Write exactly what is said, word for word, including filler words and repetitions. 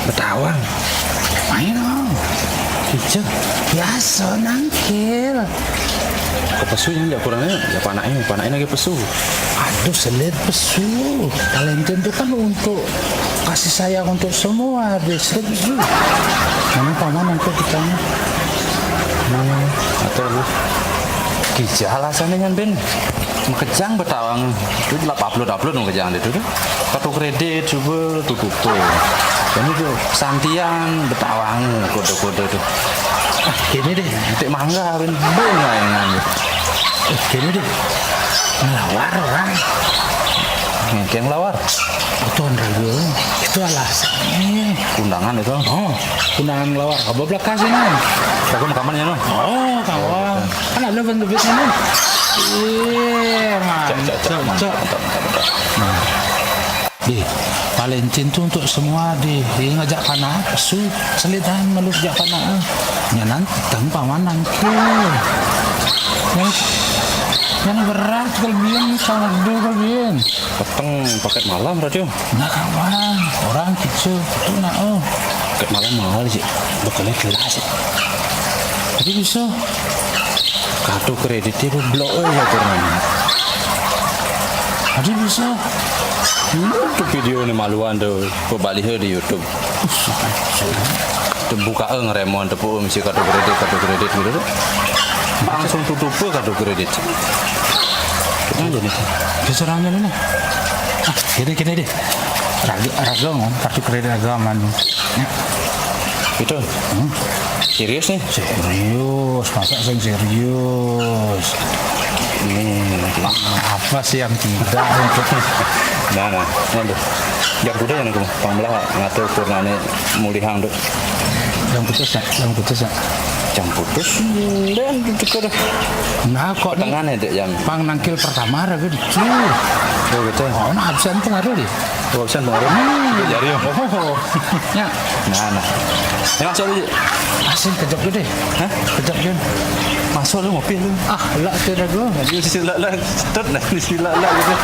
Betawang. Main, oh. Ijo. Biasa nangkil. Ke pesu yang jak kurangnya, ya panaknya, panaknya lagi pesu. Aduh, selir pesu. Valentine itu kan untuk kasih sayang untuk semua, deh, selir pesu. Mana paman untuk kita? Mana? Atau lu? Kija alasannya kan, Ben. Makejang betawang. Itu lap upload-upload makejang itu tuh. Kartu kredit coba tutup tuh. Dan itu santian betawang kode-kode tuh. Ah, gini deh. Tik mangga, Ben. Bunga yang ngambil. Eh, gini deh. Ngelawar orang. Ngekeng lawar. Betul, Ragu. Itu alasannya. Undangan itu. Oh, undangan ngelawar. Apa belakang sini? Aku rekaman ya, no. Oh, kawan. Kan ada bentuk ini. Iya, mantap, mantap, mantap, mantap. Deh, Valentine tuh untuk semua, deh. Dia ngajak anak, su, selitan melus jak anak. Nyanan tentang paman nangkil. Yang, yang berat kelebihan sama dua kelebihan. Peteng paket malam, Radio. Nah, kawan, orang kecil itu nak, oh. Paket malam mahal sih. Bekalnya gelas sih. Tapi bisa. Kartu kredit itu blok, eh, ya, turun. Ada bisa. Itu video nih maluan tuh, pebaliho di YouTube. Terbuka, eh, ngeremon, tepuk, misi kartu kredit, kartu kredit gitu tuh. Langsung tutup, eh, kartu kredit. Kita aja nih. Keserangan ini. Ah, gini, gini deh. Raga, raga, ngomong, kartu kredit raga aman. Ya. Itu. Hmm. Serius nih? Serius, masa sing serius? Ini apa sih yang tidak untuk? Nah, nah, nah, tuh. Yang kuda yang aku pang belah ngatur purnane mulihang tuh. Yang putus ya, yang putus ya. Yang putus, dan itu dah. Nah, kok nih? Tengahnya dek yang pang nangkil pertama ada gitu. Oh, gitu. Oh, nah, absen tuh ada deh. Gak usah baru. Hmm. Jari, Om. Oh. Ya. Nah, nah. Ya, masuk dulu. Asin kejap gede. Hah? Kejap gede. Masuk lu, ngopi lu. Ah, lah, tidak gua. Jadi sisi lah, lah, tut, nah, sisi lah, lah, gitu.